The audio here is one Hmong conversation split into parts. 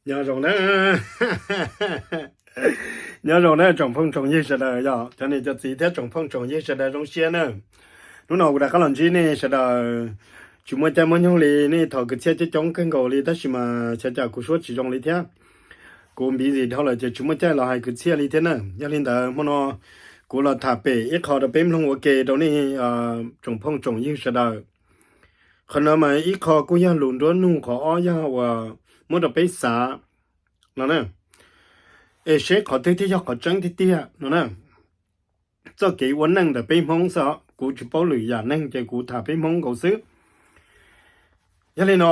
Nyob zoo na, nyob zoo na tsoom phooj tsoom ywg sawv daws, yog cov niam cov txiv thiab tsoom phooj tsoom ywg sawv daws zoo siab na. Hnub no kuv rov qab los ntsib nej sawv daws, tsis muaj caij muaj nyoog li, nej thov kwv txhiaj coob coob kawg nkaus li, tab sis mas xyov cas kuv suab tsis zoo li thiab. Kuv npiv zim dhau lawm ces tsis muaj caij los hais kwv txhiaj li thiab na. Yog li ntawd hmo no kuv los tham pem ib qho rau peb mloog ua ke rau nej tsoom phooj tsoom ywg sawv daws. Qhov no mas ib qho kuj yog lus nruab nug, qhov ob yog uas muab rau peb xav no na, es seb qhov twg thiaj yog qhov tseeb tiag tiag no na. Txoj kev ua neej ntawm peb Hmoob xwb os, kuv tsis paub lwm yam neeg ces kuv tham peb Hmoob nkaus xwb. Yog li no,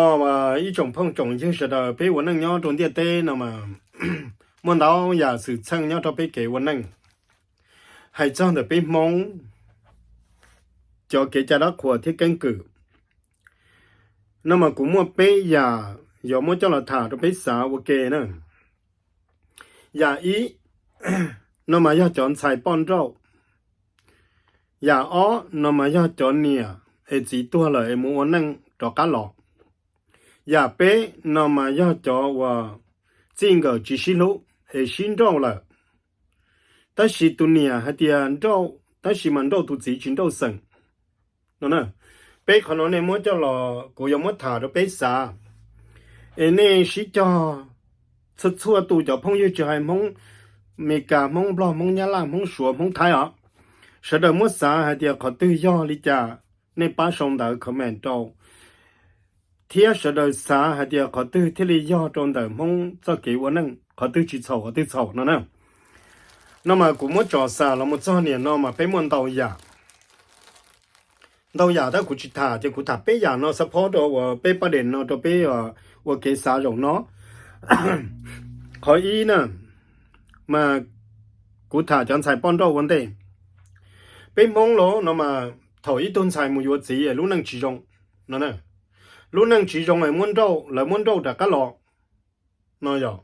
ib tsoom phooj tsoom ywg sawv daws, peb ua neej nyob rau ntiaj teb no mas muaj ntau yam xwm txheej nyob rau peb kev ua neej. Hais txog ntawm peb Hmoob cov kev cai dab qhuas thiab keeb kwm no mas kuv muaj peb yam yuav muab coj los tham rau peb xav ua ke na. Yam ib no mas yog cov ntxhais poj nrauj. Yam ob no mas yog cov niam es txiv tuag lawm es mus ua neej rov qab los. Yam peb no mas yog cov uas txij nkawm tsis sib hlub es sib nrauj lawm, tab sis tus niam hais tias nrauj tab sis mas nrauj tus txiv tsis nrauj xeem no. Peb qhov no nej muab coj los kuv yuav muab tham rau peb xav, es nej sib cog txhua txhua tus cov phooj ywg tsis hais Hmoob Meskas, Hmoob Nplog, Hmoob Nyab Laj, Hmoob Suav, Hmoob Thaib os, sawv daws muab xav hais tias qhov twg yog li cas, nej pab sau ntawv comment rau, thiab sawv daws xav hais tias qhov twg thiaj li yog rau ntawm Hmoob txoj kev ua neej, qhov twg tsis txhaum qhov twg txhaum no na. No mas kuv muab tso xav los mus txog niam no mas peb muaj ntau yam. Ntau yam tab kuv tsis tham ces kuv tham peb yam no support rau uas peb pab dem no rau peb ua kev xav zaum no. Qhov ib na, mas kuv tham cov ntxhais poj nrauj ua ntej. Peb Hmoob los no mas thaum ib tug ntxhais mus yuav txiv lub neej tsis zoo no, lub neej tsis zoo es muab nrauj, lawv muab nrauj rov qab los no yog,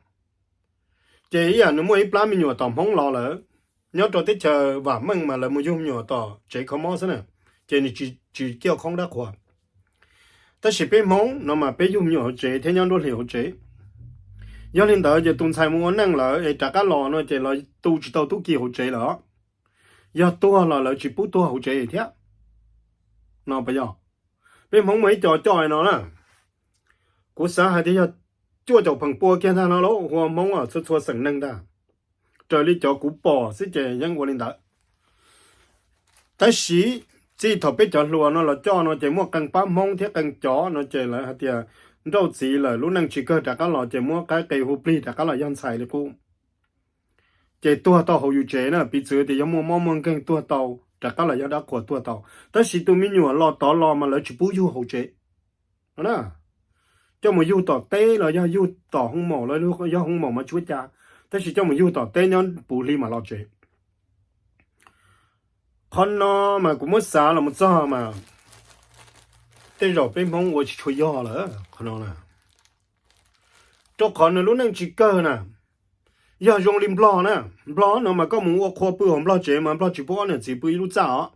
ces ib yam nws muaj ib plab me nyuam tom Hmoob los lawm, nyob rau teb chaws vam meej mas lawv mus yug me nyuam tom tsev kho mob xwb na, ces nws tsis ciaj khoob dab qhuas. Tab sis peb Hmoob no mas peb yug me nyuam hauv tsev thiab nyob nruab hlis hauv tsev. Yog li ntawd ces tus ntxhais mus ua neej lawm es rov qab los no ces los tu tsis tau tub ki hauv tsev lawm. Yog tuag los lawv tsis pub tuag hauv tsev thiab no puas yog? Peb Hmoob muaj ib co coj no na, kuv xav hais tias yog cuaj caum feem pua kiag ntag no lauj, hu ua Hmoob txhua txhua xeem neeg ntag. Raws li cov kuv pom xwb ces yeej ua li ntawd. Tab sis txij thaum peb cov hluas no los coj no ces muaj qee pab Hmoob thiab qee cov no ces lawv hais tias nrauj txiv lawm lub neej tsis kawg rov qab los ces muab qaib qe hu plig rov qab los yog ntxhais li qub. Ces tuag tau hauv yus tsev na, piv txwv tias yog muaj mob muaj nkeeg tuag tau, rov qab los yog dab qhuas tuag tau. Tab sis tus me nyuam los tod los mas lawv tsis pub yug hauv tsev no na. Coj mus yug tom teb los yog yug tom hoo maum los yog hoo maum mas tsis ua cas, tab sis coj mus yug tom teb nyob puv hli mam los tsev. Qhov no mas kuv muab xav los mus txog mas tej zaum peb Hmoob ua tsis tshua yog lawm qhov no na. Rau qhov nws lub neej tsis kawg na. Yog zoo li Nplog na, Nplog no mas koj mus ua qhua pw hauv Nplog tsev mas Nplog tsis pub ob niam txiv pw ib lub txaj os.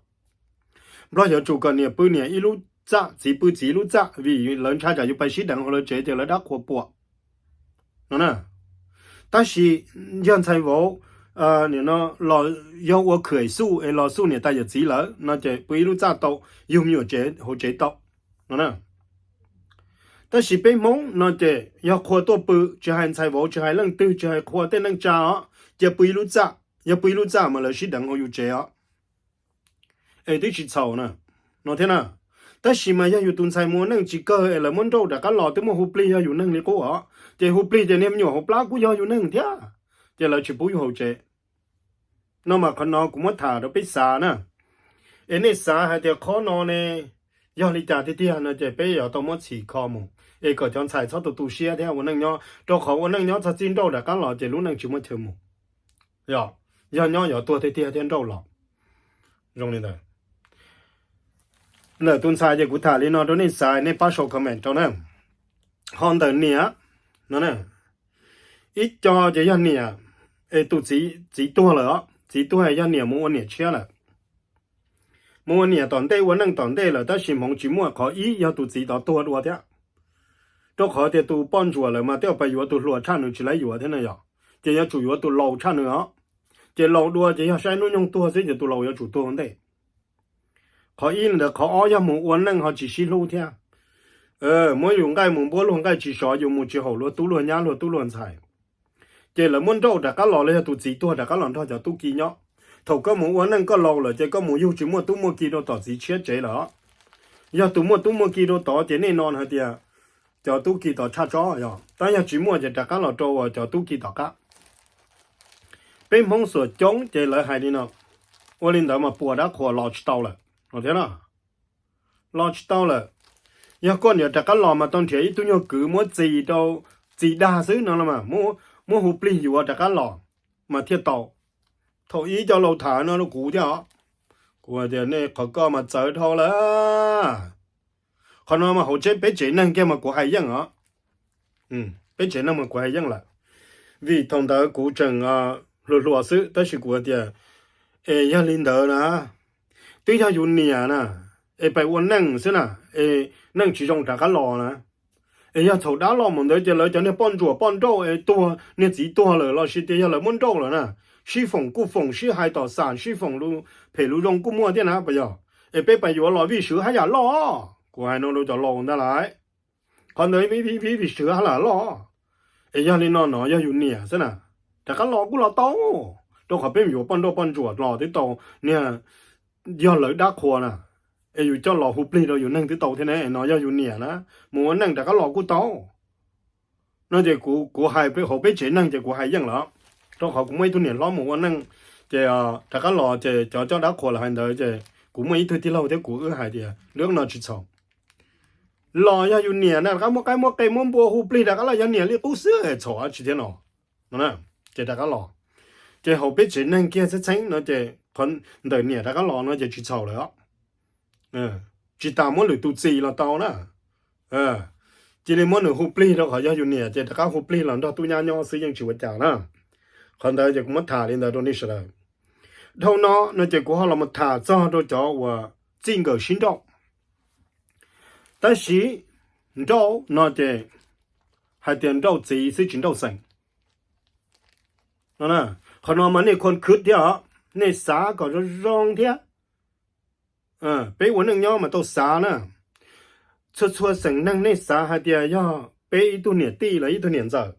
Nplog yuav tsum kom niam pw niam ib lub txaj, txiv pw txiv ib lub txaj, vim lawv ntshai tsam yus pais sib deev hauv lawv tsev ces lawv dab qhuas puam no na. Tab sis yog ntxhais vauv, nim no los yog ua khwm xuj es los xuj niam tais yawm txiv lawm no ces pw ib lub txaj tau, yug me nyuam tsev hauv tsev tau no na. Tab sis peb Hmoob no ces yog qhua tuaj pw, tsis hais ntxhais vauv, tsis hais leej twg, tsis hais qhua tej neej tsa os, cia pw ib lub txaj, yog pw ib lub txaj mas lawv sib deev hauv yus tsev os. Es twb tsis txhaum na, no thiab na. Tab sis mas yog yus tus ntxhais mus ua neej tsis kawg es lawv muab nrauj rov qab los twb muaj hu plig yog yus neeg li qub os. Ces hu plig ces niag me nyuam hauv plab kuj yog yus neeg thiab, ces lawv tsis pub yug hauv tsev. No mas qhov no kuv muab tham rau peb xav na. Es nej xav hais tias qhov no ne yog li cas tiag tiag no ces peb yuav tau muab txhim kho mus, es kom cov ntxhais txhob tu tu siab thiab ua neej nyob, rau qhov ua neej nyob txog txij nrauj rov qab los ces lub neej tsis muaj chaw mus. Yog, yog nyob yuav tuag tiag tiag thiab nrauj los. Zoo li ntawd. Ntawm tus ntxhais ces kuv tham li no rau nej xav, nej pab sau comment rau na. Ho ntawm niam no na, ib co ces yog niam es tus txiv, txiv tuag lawm os, txiv tuag yog niam mus ua niam tshiab lawm. Mus ua niam tom ntej ua neej tom ntej lawm tab sis hmoov tsis muaj, qhov ib yog tus txiv tod tuag dua thiab. Rau qhov tias tus poj ntsuam lawm mas twb pais yuav tus hluas tshaj nws tsis laib yuav thiab na yom, ces yuav tsum yuav tus laus tshaj nws os. Ces laus dua ces yog saib hnub nyoog tuag xwb ces tus laus yuav tsum tuag ua ntej. Qhov ib li ntawd, qhov ob yog mus ua neej ho tsis sib hlub thiab. Muab yus nqaij mus npuab luag nqaij tsis sov, yus mus tsis haum luag tub luag nyab luag tub luag ntxhais. Ces lawv muab nrauj rov qab los los yog tus txiv tuag rov qab los nrog cov tub ki nyob. Thaum koj mus ua neej koj laus lawm ces koj mus yug tsis muaj tub muaj ki rau tom txiv tshiab tsev lawm os. Yog tus muaj tub muaj ki rau tod ces nej no hais tias cov tub ki tod tshaj tsob yog, tab yog tsis muaj ces rov qab los rau cov tub ki tom qab. Peb Hmoob xuam coob ces lawv hais li no, ua li ntawd mas puas dab qhuas los tsis tau lawm no thiab na. Los tsis tau lawm. Yog koj nyiam rov qab los mas tau nrhiav ib tug nyuag kwv muab txis rau, txis dag xwb no los mas muab hu plig yuav rov qab los mas thiaj tau. Thaum ub cov laus tham no rau kuv thiab os, kuv tias nej qhov koj mas txawv dhau lawm. Qhov no mas hauv tsev, peb tsev neeg kiag mas kuv hais yeej os. Peb tsev neeg mas kuv hais yeej lawm, vim thaum ntawd kuv tseem hluas hluas xwb tab sis kuv tias, es yog li ntawd na, twb yog yus niam na, es pais ua neej xwb na, es neej tsis zoo rov qab los na. Es yog thaum dab los mus ntawd ces lawv cov niag poj ntsuam poj nrauj es tuag, niag txiv tuag lawm los sis tias yog lawv muab nrauj lawm na, sib foom kuj foom, sib hais tom xam sib foom, phem lus zoo kuj muaj thiab na puas yog? Es peb pais yuav los vij swv haj yam loj, kuv hais no rau cov laus ntag lauj. Qhov ntawd vij vij vij swv haj yam loj. Es yog li no no yog yus niam xwb na, rov qab los kuj los tau, rau qhov peb mus yuav poj nrauj poj ntsuam los twb tau, niag yog lawv dab qhuas na, es yus coj los hu plig rau yus neeg twb tau thiab ne, no yog yus niam na, mus ua neej rov qab los kuj tau. No ces kuv hais hauv peb tsev neeg ces kuv hais yeej lawm, rau qhov kuv muaj ib tug niam hlob mus ua neej, ces rov qab los ces cov coj dab qhuas los hais ntawd ces kuv muaj ib tug tij laug thiab kuv wb hais tias lub no tsis txhaum. Los yog yus niam na rov qab muab qaib muab qe muab npua hu plig rov qab los yog niam li qub xwb txhaum tsis thiab no. Ces rov qab los, ces hauv peb tsev neeg kiag txheeb txheeb no ces qhov ntawm niam rov qab los no ces tsis txhaum lawm os. Tsis tas muab lwm tus txis los tau na. Cia li muab nws hu plig rau qhov yog yus niam ces rov qab hu plig los nrog tub nyab nyob xwb yeej tsis ua cas na. Qhov ntawd ces kuv muab tham li ntawd rau nej sawv daws. Dhau no no ces kuv ho los mus tham txog rau cov uas txij nkawm sib nrauj. Tab sis nrauj no ces hais tias nrauj txiv xwb tsis nrauj xeem. Qhov no mas nej khua khwv thiab os, nej xav kom zoo zoo thiab. Peb ua neej nyob mas tau xav na. Txhua txhua xeem neeg nej xav hais tias yog peb ib tug niam tij los ib tug niam ntxawm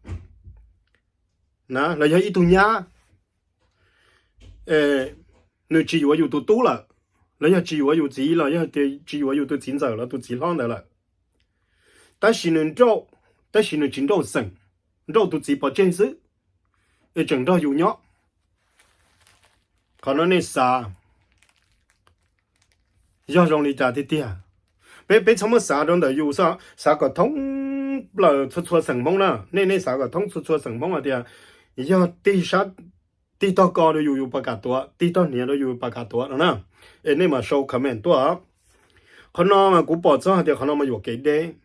na, los yog ib tug nyab, nws tsis yuav yus tus tub lawm, los yog tsis yuav yus txiv los yog tsis yuav yus tus txiv ntxawm los tus txiv hlob ntawd lawm, tab sis nws nrauj, tab sis nws tsis nrauj xeem, nrauj tus txiv pov tseg xwb, es tseem nrog yus nyob. Qhov no nej xav yog zoo li cas tiag tiag? Peb, peb txhob muab xav rau ntawm yus xwb, xav kom thoob plaws txhua txhua xeem Hmoob na. Nej, nej xav kom thoob txhua txhua xeem Hmoob hais tias yog tig sab, tig tog ko rau yus yus puas kam tuav, tig tog hniav rau yus yus puas kam tuav no na. Es nej mas sau comment tuaj. Qhov no mas kuv pom txog hais tias qhov no mas yuam kev deb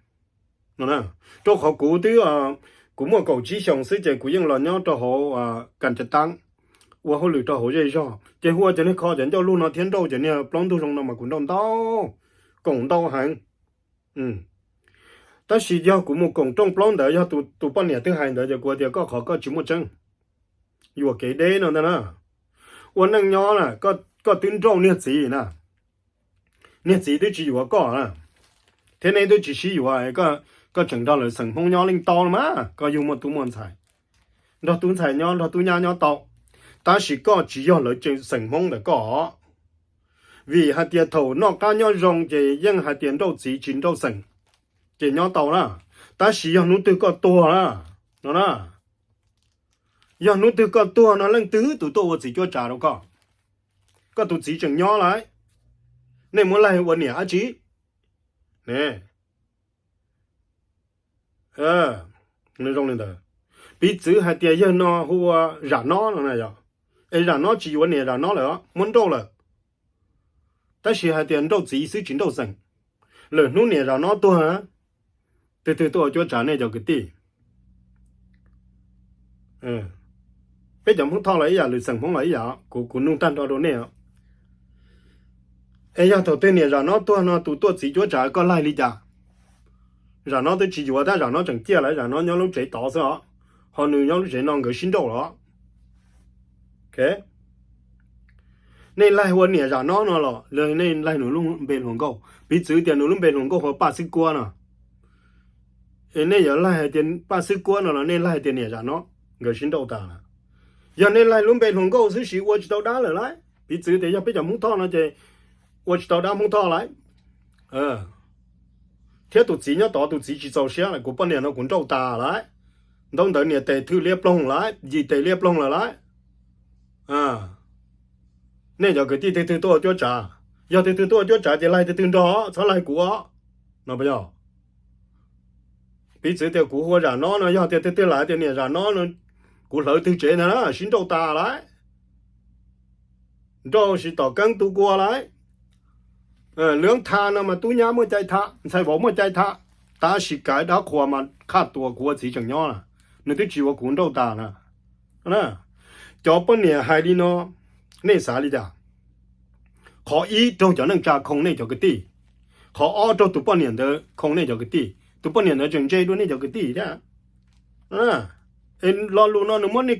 no na. Rau qhov kuv twb, kuv muaj kaum tsib xyoos xwb ces kuv yeej los nyob rau hauv Kas Cas Taab, ua hauj lwm rau hauv zej zog ces hu ua cov niag kho cov ncauj lug no thiab nrauj cov niag plaub ntug zoo no mas kuv nrauj ntau, koom ntau heev. Tab sis yog kuv mus koom rooj plaub ntawd yog tus poj niam twg hais ntawd ces kuv tias koj qhov koj tsis muaj tseeb, yuam kev deb no ntag na. Ua neej nyob na, koj twb nrauj niag txiv na, niag txiv twb tsis yuav koj na, thiab neb twb tsis sib yuav, koj tseem nrog lawv xeem Hmoob nyob leej tau los mas koj yug muaj tub muaj ntxhais, nrog tub ntxhais nyob nrog tub nyab nyob tau, tab sis koj tsis yog lawv xeem Hmoob ntawm koj. Vim hais tias thaum noj qab nyob zoo ces yeej hais tias nrauj txiv tsis nrauj xeem, ces nyob tau na. Tab sis yog hnub twg koj tuag na, no na, yog hnub twg koj tuag no leej twg tus tuaj ua txiv cuab tsav rau koj? Koj tus txiv tseem nyob lawm, nej muab laig ua niam dab tsi? Zoo li ntawd, piv txwv hais tias yawg no hu ua Zam Nob no na yog, es Zam Nob tsis yuav niam Zam Nob lawm, muab nrauj lawm, tab sis hais tias nrauj txiv xwb tsis nrauj xeem, lwm hnub niam Zam Nob tuag, twg twg tuaj ua cuab tsav nej cov kwv tij? Peb cov Hmoob Thoj los ib yam, lwm xeem Hmoob los ib yam, kuv, kuv nug tag nrho rau nej. Es yog thaum twg niam Zam Nob tuag no tus tuaj txiv cuab tsav koj laig li cas? Zam no twb tsis yuav tab, zam no tseem ciaj lawm, zam no nyob lub tsev tod xwb os, ho nws nyob lub tsev no nkawd sib nrauj los. Nej laig ua niam zam no no los nej laig nws lub npe hluas nkauj, piv txwv tias nws lub npe hluas nkauj hu Paj Xwb Kuab no, es nej yuav laig hais tias Paj Xwb Kuab no los nej laig tias niam zam no, nkawd sib nrauj tas lawm. Yog nej laig lub npe hluas nkauj xwb sis ua tsis tau dab lawm lauj, piv txwv tias yog peb cov Hmoob Thoj no ces ua tsis tau dab Hmoob Thoj lauj. Thiab tus txiv nyob tod tus txiv tsis txaus siab lawm, kuv poj niam no kuv nrauj tas lauj, ntaub ntawv nias tes thwj liab ploog lauj, yim tes liab ploog lawm lauj. Nej cov kwv tij twg twg tuaj ua cuab tsav, yog twg twg tuaj ua cuab tsav ces laig twg twg nrog, txhob laig kuv os no. Yog piv txwv tias kuv hu ua zam no no, yog tias twg twg laig tias niam zam no no, kuv hlawv twg tsev ntag na, sib nrauj tas lauj. Nrauj sis tom keeb tu kua lauj. Lwv tha no mas tub nyab muaj cai tha, ntxhais vauv muaj cai tha, tab sis kav dab qhuas mas qhaj tua kuv ua txiv tseem nyob na, nws twb tsis yuav kuv nrauj tas na. Cov poj niam hais li no, nej xav li cas? Qhov ib raug cov neej tsa khoo nej cov kwv tij, qhov ob raug tus poj niam ntawd khoo nej cov kwv tij, tus poj niam ntawd tseem ntse dua nej cov kwv tij thiab. Lo lus no nws muab nej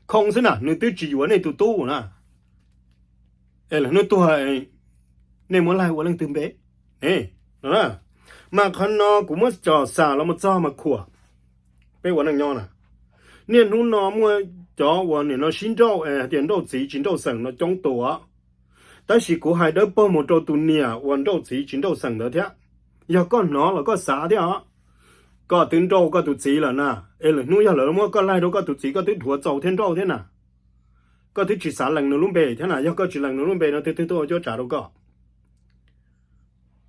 khoo xwb na, nws twb tsis yuav nej tus tub na. Es lawv hnub tuag nej muab laig ua leej twg npe? Mas qhov no kuv muab cov xam los mus txog mas khuam peb ua neej nyob na. Niaj hnub no muaj cov uas nim no sib nrauj es hais tias nrauj txiv tsis nrauj xeem no coob tus. Tab sis kuv hais dawb paug mus rau tus niam uas nrauj txiv tsis nrauj xeem ntawd thiab. Yog koj hnov los koj xav thiab os. Koj twb nrauj koj tus txiv lawm na, es lwm hnub yog lawv muab koj laig rau koj tus txiv koj twb dhuav txaus thiab nrauj thiab na. Koj twb tsis xav lees nws lub npe thiab na, yog koj tsis lees nws lub npe no twg twg tuaj ua cuab tsav rau koj?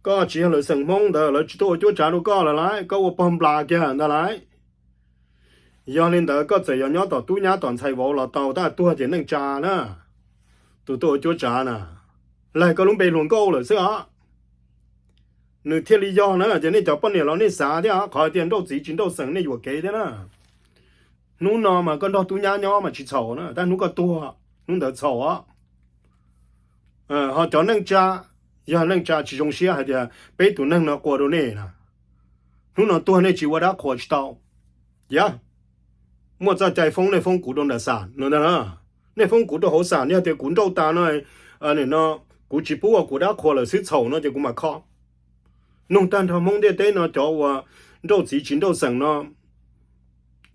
Koj tsis yog lawv xeem Hmoob ntawd lawv tsis tuaj ua cuab tsav rau koj lawm lauj, koj ua pog nplas kiag ntag lauj. Yog li ntawd koj txawm yog nyob tom tub nyab tom ntxhais vauv los tau, tab tuag ces neej tsa na, tus tuaj ua cuab tsav na, laig koj lub npe hluas nkauj lawm xwb os. Nws thiaj li yog na, ces nej cov poj niam los nej xav thiab os, qhov tias nrauj txiv tsis nrauj xeem nej yuam kev thiab na. Hnub no mas koj nrog tub nyab nyob mas tsis txhaum na, tab hnub koj tuag hnub ntawd txhaum os. Ho cov neej tsa, yog neej tsa tsis zoo siab hais tias peb tus neeg no qua rau nej na, hnub no tuag nej tsis ua dab qhuas tsis tau. Yog muaj txoj cai foob nej foob kuv rau nram xam no ntag na. Nej foob kuv rau hauv xam, yog tias kuv nrauj tas no, no kuv tsis pub ua kuv dab qhuas lawm xwb txhaum no ces kuv mam kho. Nug tag nrho Hmoob ntiaj teb no cov uas nrauj txiv tsis nrauj xeem no,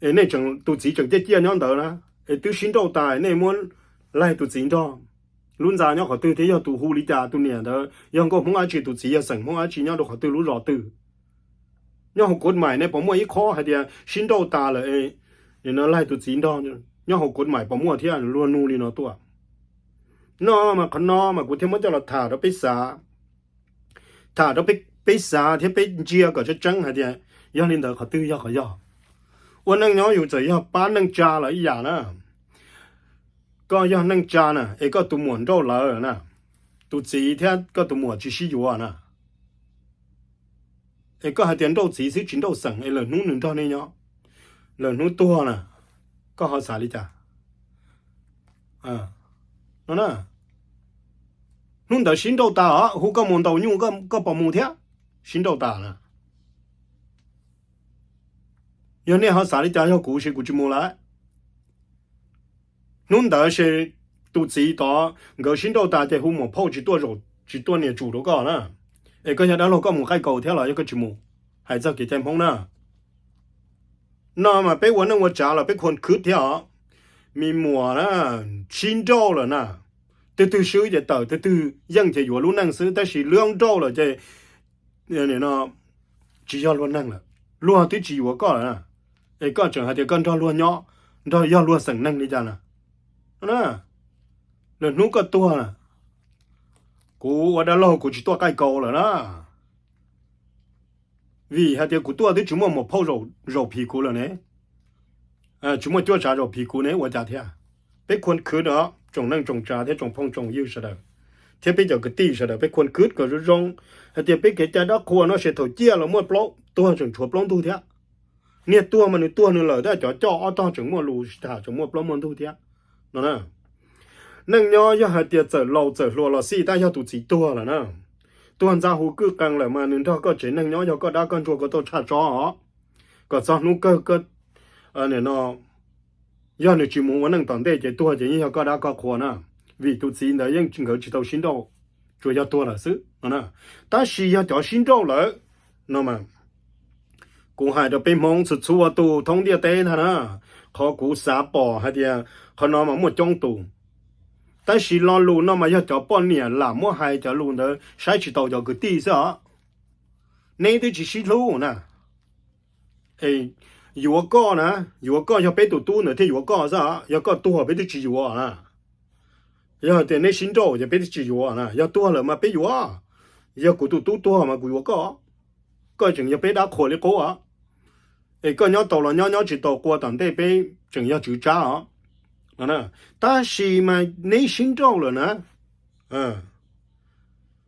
es nej tus txiv tseem ciaj ciaj nyob ntawd na, es twb sib nrauj tas nej muab laig tus txiv nrog. Lub ntxa nyob qhov twg thiab yog tus hu li cas, tus niam ntawd yog nkauj Hmoob dab tsi, tus txiv yog xeem Hmoob dab tsi, nyob rau qhov twg lub zos twg? Nyob hauv kuv maim nej puas muaj ib qho hais tias sib nrauj tas lawm no laig tus txiv nrog? Nyob hauv kuv maim puas muaj thiab luag nug li no tuaj? No mas qhov no mas kuv thiaj muab coj los tham rau peb xav, tham rau peb xav thiab peb ntsia kom tseeb tseeb hais tias yog li ntawd qhov twg yog qhov yog. Ua neej nyob yus txawm yog pab neej tsa los ib yam na. Koj yog neej tsa na es koj tus muam nrauj lawv na, tus txiv thiab koj tus muam tsis sib yuav na, es koj hais tias nrauj txiv xwb tsis nrauj xeem es lwm hnub nws nrog nej nyob, lwm hnub tuag na, koj ho xav li cas? No na, hnub ntawd sib nrauj tas os, hu koj mus ntaus nyuj koj puas mus thiab? Sib nrauj tas na. Yog nej ho xav li cas, yog kuv ces kuv tsis mus lawm. Hnub ntawd ces tus txiv tod nkawd sib nrauj tas ces hu muam phauj tsis tuaj, tsis tuaj nias tsum rau koj na. Es koj yog dab laug koj mus qaij kaus thiab los yog koj tsis mus? Hais txog kev cai Hmoob na. No mas peb ua neej ua tsav los peb khuam khwb thiab os. Me muam na, sib nrauj lawm na, twg twg swb ces tawm, twg twg yeej ces yuav lub neej xwb, tab sis lwb nrauj lawm ces tsis yog luag neeg lawm, luag twb tsis yuav koj lawm na. Es koj tseem hais tias koj nrog luag nyob, nrog yog luag xeem neeg li cas na? Lwm hnub koj tuag na, kuv ua dab laug kuv tsis tuaj qaij kaus lawm na. Vim hais tias kuv tuaj twb tsis muaj muam phauj zaum phim kuv lawm ne, tsis muaj cuab tsav zaum phim kuv ne, ua cas thiab? Peb khuam khwb os tsoom neej tsoom tsav thiab tsoom phooj tsoom ywg sawv daws, thiab peb cov kwv tij sawv daws, peb khuam khwb kom zoo zoo hais tias peb kev cai dab qhuas no ces thaum ciaj los muaj plaub, tuag tseem tshuav plaub ntug thiab. Niag tuag mas nws tuag nws lawm, tab cov coj ob tog tseem muaj lus sib tham tseem muaj plaub muaj ntug thiab no na. Neej nyob yog hais tias txawm laus txawm hluas los xij, tab yog tus txiv tuag lawm na, Tuag ntxa hu kwj qees lawm mas nws nrog koj tsev neeg nyob yog koj dab koj ntsuag koj tau tshaj tso os. Kom txog hnub kawg koj, no, yog nws tsis mus ua neej tom ntej ces tuag ces yeej yog koj dab koj qhua na, vim tus txiv ntawd yeej nkawd tsis tau sib nrauj, tsuas yog tuag lawm xwb no. Tab sis yog cov sib nrauj lawm no mas, kuv hais rau peb Hmoob txhua txhua tus thoob ntiaj teb ntag na, qhov kuv xav pom hais tias qhov no mas muaj coob tus. Tab sis lo lus no mas yog cov poj niam lam muab hais cov lus ntawd saib tsis taus cov kwv tij xwb os. Neb twb tsis sib hlub na. Yuav koj na, yuav koj yog peb tus tub ntawd thiaj yuav koj xwb, yog koj tuag peb twb tsis yuav na. Yog tias neb sib nrauj ces peb twb tsis yuav na, yog tuag lawm mas peb yuav. Yog kuv tus tub tuag mas kuv yuav koj, koj tseem yog peb dab qhuas li qub os. Es koj nyob tau los nyob, nyob tsis tau qua tom ntej peb tseem yog tswv tsab os. Tab sis mas neb sib nrauj lawm na,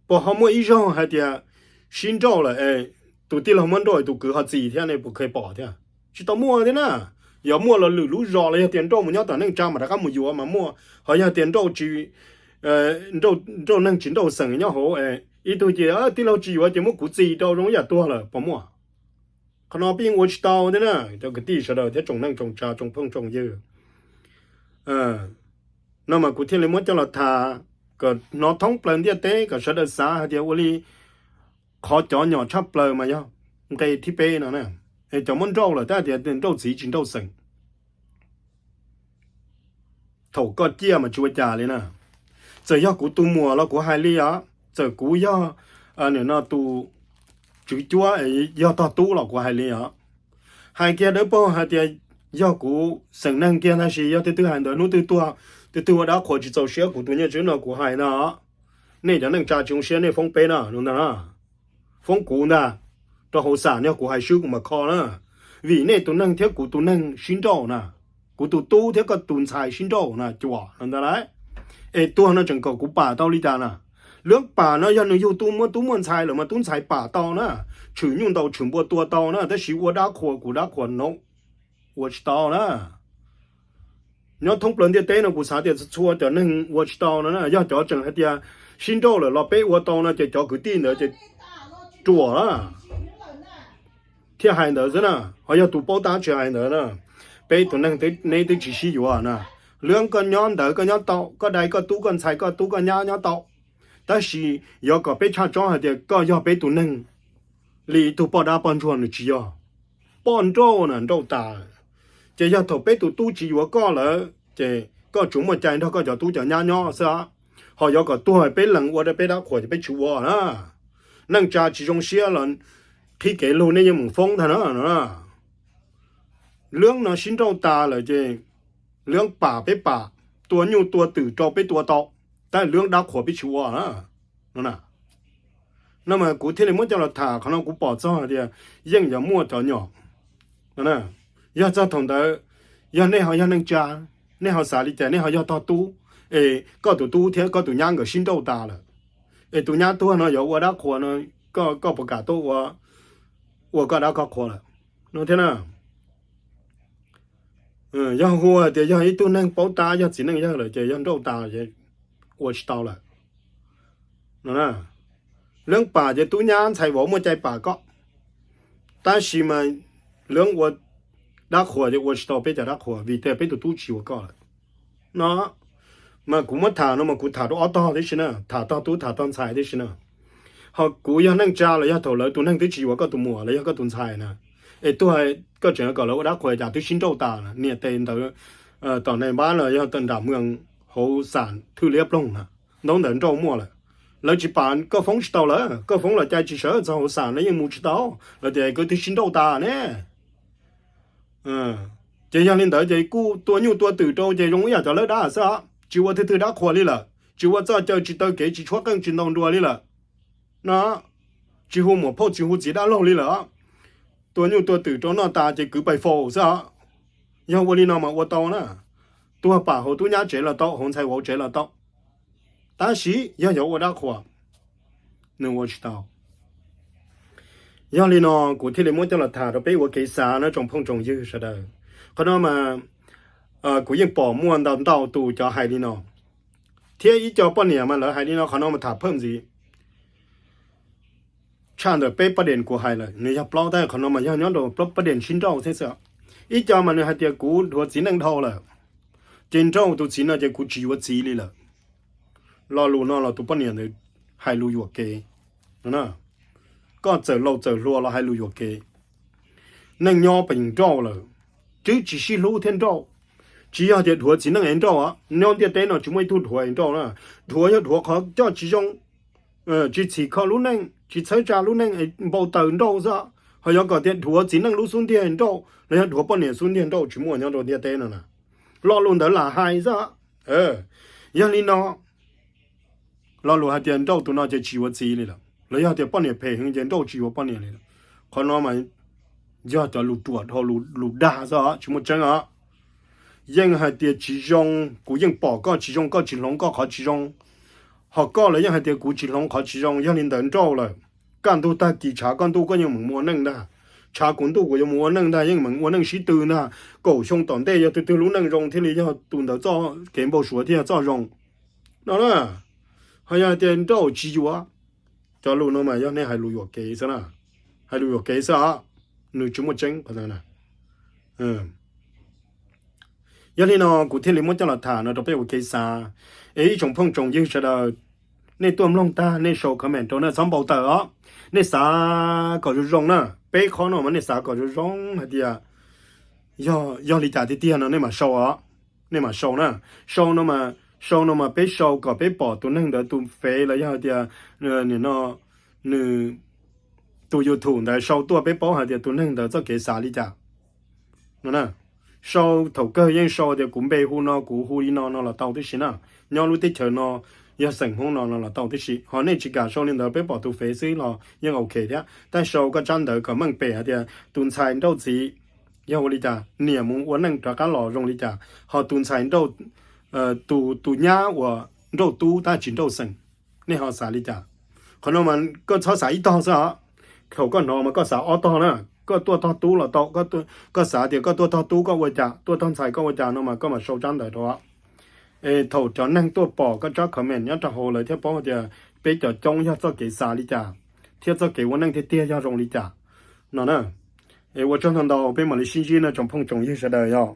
puas ho muaj ib zaug hais tias sib nrauj lawm es tus tij laug muab nrauj tus kwv ho txis thiab, nej puas kev pom thiab? Tsis tau muaj thiab na. Yog muaj los lwm lub zos los yog tias nrauj mus nyob tom neej tsa mas rov qab mus yuav mas muaj, ho yog tias nrauj tsis, nrauj neeg tsis nrauj xeem nyob hauv, ib tug ces tij laug tsis yuav ces muab kuv txis rau zoo ib yam tuag lawm puas muaj? Qhov no peb yeej ua tsis tau thiab na, cov kwv tij sawv daws thiab tsoom neej tsoom tsa tsoom phooj tsoom ywg. No mas kuv thiaj li muab coj los tham kom hnov thoob plaws ntiaj teb kom sawv daws xav hais tias ua li qhov cov nyom tshaj plaws mas yog nqe thib peb no na, es cov muab nrauj lawm tab tias nrauj txiv tsis nrauj xeem. Thaum koj ciaj mas tsis ua cas li na. Txawm yog kuv tus muam los kuv hais li os, txawm kuv yog, no, tus tswv cuab, yog tog tub los kuv hais li os. Hais kiag dawb paug hais tias yog kuv xeem neeg kiag tab sis yog tus twg hais ntawd hnub twg tuag, tus twg ua dab qhuas tsis txaus siab kuv tus nyiaj tswb no kuv hais no, nej cov neej tsa tsis zoo siab nej foob peb no, foob kuv ntag. Rau hauv xam no kuv hais swb kuv mam kho na, vim nej tus neeg thiab kuv tus neeg sib nrauj na, kuv tus tub thiab koj tus ntxhais sib nrauj na cuam no ntag lauj. Es tuag no tseem kom kuv pam tau li cas na? Lub pam no yog nws yug tub muaj tub muaj ntxhais lawm mas tub ntxhais pam tau na, tshwm nyuj ntaus tshwm npua tua tau na, tab sis ua dab qhuas kuv dab qhuas no ua tsis tau na. Nyob thoob plaws ntiaj teb no kuv xav tias txhua cov neeg ua tsis tau no na, yog cov tseem hais tias sib nrauj lawm los peb ua tau no ces cov kwv tij ntawd ces ruam thiaj hais ntawd xwb na, ho yog tus paub tab tsis hais ntawd na. Peb tus neeg neb twb tsis sib yuav na, lwb koj nyob ntawd koj nyob tau, koj dai koj tub koj ntxhais koj tub koj nyab nyob tau, tab sis yuav kom peb tshaj tsob hais tias koj yog peb tus neeg li ib tug poj dab poj ntsuag nws tsis yog. Poj nrauj na nrauj tas, ces yog thaum peb tus tub tsis yuav koj lawm ces koj tsuas muaj cai nrog koj cov tub cov nyab nyob xwb, ho yuav kom tuag peb lees ua peb dab qhuas ces peb tsis ua na. Neej tsa tsis zoo siab los qhib kev lug nej yeej mus foob ntag na. Lub no sib nrauj tas lawm ces lub pam peb pam, tua nyuj tua twm rau peb tua tau, tab lub dab qhuas peb tsis ua na. No mas kuv thiaj li muab coj los tham qhov no kuv pom txog hais tias yeej yuav muaj cov nyom. Yog txog thaum ntawd, yog nej ho yog neej tsa, nej ho xav li cas? Nej ho yog tog tub, es koj tus tub thiab koj tus nyab nkawd sib nrauj tas lawm, es tus nyab tuag no yuav ua dab qhuas no, koj puas kam tuaj ua, ua koj dab koj qhuas lawm no thiab na? Yog hu tias yog ib tug neeg paub tab yog txiv neej yawg lawm ces yog nrauj tas ces ua tsis tau lawm. Lub pam ces tub nyab ntxhais vauv muaj cai pam koj, tab sis mas lub ua dab qhuas ces ua tsis tau peb cov dab qhuas vim tias peb tus tub tsis yuav koj lawm. No mas kuv muab tham no mas kuv tham rau ob tog tib si na, tham tog tub tham tog ntxhais tib si na. Ho kuv yog neej tsa los yog thaum lawv tus neeg twb tsis yuav koj tus muam los yog koj tus ntxhais na, es tuag koj tseem kom lawv ua dab qhuas cas twb sib nrauj tas, niam tes ntawd tom nais npab los yog nram mws hauv xam thwj liab ploog na, ntaub ntawv nrauj muaj lawm. Lawv tsis pam koj foob tsis tau lawm, koj foob los cai tsis sawv txog hauv xam lawv yeej mus tsis tau, lawv tias koj twb sib nrauj tas ne. Ces yog li ntawd ces kuj tua nyuj tua twm rau ces zoo ib yam cov lawb dab xwb, tsis ua twg twg dab qhuas li lawm, tsis ua txoj caw tsis taw kev tsis tshuab qeej tsis ntaus nruas li lawm. No, tsis hu muam phauj tsis hu txiv dab laug li lawm. Tua nyuj tua twm rau noj tas ces kwv pais faus xwb. Yog ua li no mas ua tau na, tuag pam hauv tub nyab tsev los tau, hauv ntxhais vauv tsev los tau, tab sis yog yuav ua dab qhuas, nws ua tsis tau. Yog li no kuv thiaj li muab coj los tham rau peb ua kev xav na tsoom phooj tsoom ywg sawv daws. Qhov no mas kuv yeej pom muaj ntau ntau tus cov hais li no, thiab ib co poj niam mas lawv hais li no, qhov no mas tham phaj ntxiv. tshaj ntawm peb pab dees kuv hais lawm, nws yog plaub tab qhov no mas yog nyob rau plaub pab dees sib nrauj thiab xwb. Ib co mas nws hais tias kuv dhuav txiv neej dhau lawm, ces nrauj tus txiv no ces kuv tsis yuav txiv li lawm. Lo lus no los tus poj niam ntawd hais lus yuam kev. Koj txawm laus txawm hluas los hais lus yuam kev. Neej nyob pes nrauj lawm, twb tsis sib hlub thiab nrauj. Tsis yog tias dhuav txiv neej es nrauj, nyob ntiaj teb no tsis muaj ib tug dhuav es nrauj na. Dhuav yog dhuav qhov coj tsis zoo, tsis txhim kho lub neej, tsis txhawb tsa lub neej, npau taws nrauj xwb. Ho yog kom tias dhuav txiv neej lub xub ntiag nrauj los yog dhuav poj niam xub ntiag nrauj tsis muaj nyob rau ntiaj teb no na. Lo lus ntawd lam hais xwb. Yog li no, lo lus hais tias nrauj tus no ces tsis yuav txiv li lawm, los yog tias poj niam phem heev ces nrauj tsis yuav poj niam li lawm. Qhov no mas yog cov lus ruam dhau lus dag xwb os, tsis muaj tseeb os. Yeej hais tias tsis zoo, kuv yeej pom koj tsis zoo, koj tsis hloov koj qhov tsis zoo. Ho koj los yeej hais tias kuv tsis hloov qhov tsis zoo, yog li ntawd nrauj lawm. Kaj ntug tag kis tshav koj ntuj koj yeej meem mus ua neej ntag, tshav kuv ntuj kuv yuav mus ua neej ntag, yeej meem ua neej sib tw ntag. Kaum xyoo tom ntej yog tus twg lub neej zoo thiaj li yog tus ntawd txoj kev npau suav thiaj yog txoj zoo no na. Ho yog hais tias nrauj tsis yuav, cov lus no mas yog nej hais lus yuam kev xwb na, hais lus yuam kev xwb os, nws tsis muaj tseeb qhov ntawd na. Yog li no kuv thiaj li muab coj los tham no rau peb ua kev xav. Es ib tsoom phooj tsoom ywg sawv daws, nej tuaj mloog tag nej sau comment rau na, txhob npau taws os. Nej xav kom zoo zoo na, peb qhov no mas nej xav kom zoo zoo hais tias yog, yog li cas tiag tiag no nej mam sau os. Nej mam sau na. Sau no mas, sau no mas peb sau kom peb pom tus neeg ntawd tus fev los yog hais tias nim no nws tus YouTube ntawd sau tuaj peb paub hais tias tus neeg ntawd txoj kev xav li cas no na. Sau thaum kawg yeej sau tias kuv npe hu no, kuv hu li no no los tau tib si na. Nyob lub teb chaws no, yog xeem Hmoob no no los tau tib si. Ho nej tsis kam sau li ntawd, peb pom tus fev xwb los yeej ok thiab. Tab sau koj tsab ntawv kom meej pem hais tias tus ntxhais nrauj txiv yog ua li cas, niam mus ua neej rov qab los zoo li cas, ho tus ntxhais nrauj, tus, tus nyab uas nrauj tub tab tsis nrauj xeem, nej ho xav li cas? Qhov no mas koj txhob xav ib tog xwb os. Thaum koj hnov mas koj xav ob tog na. Koj tuaj tog tub los tau, koj xav tias koj tuaj tog tub koj ua cas, tuaj tog ntxhais koj ua cas no mas koj mam sau tsab ntawv rau. Es thaum cov neeg tuaj pom koj tsab comment nyob rau hauv lawv thiaj paub tias peb cov coob yog txoj kev xav li cas thiab txoj kev ua neej tiag tiag yog zoo li cas no na. Es ua tsaug ntau ntau, peb mam li sib ntsib no tsoom phooj tsoom ywg sawv daws yog.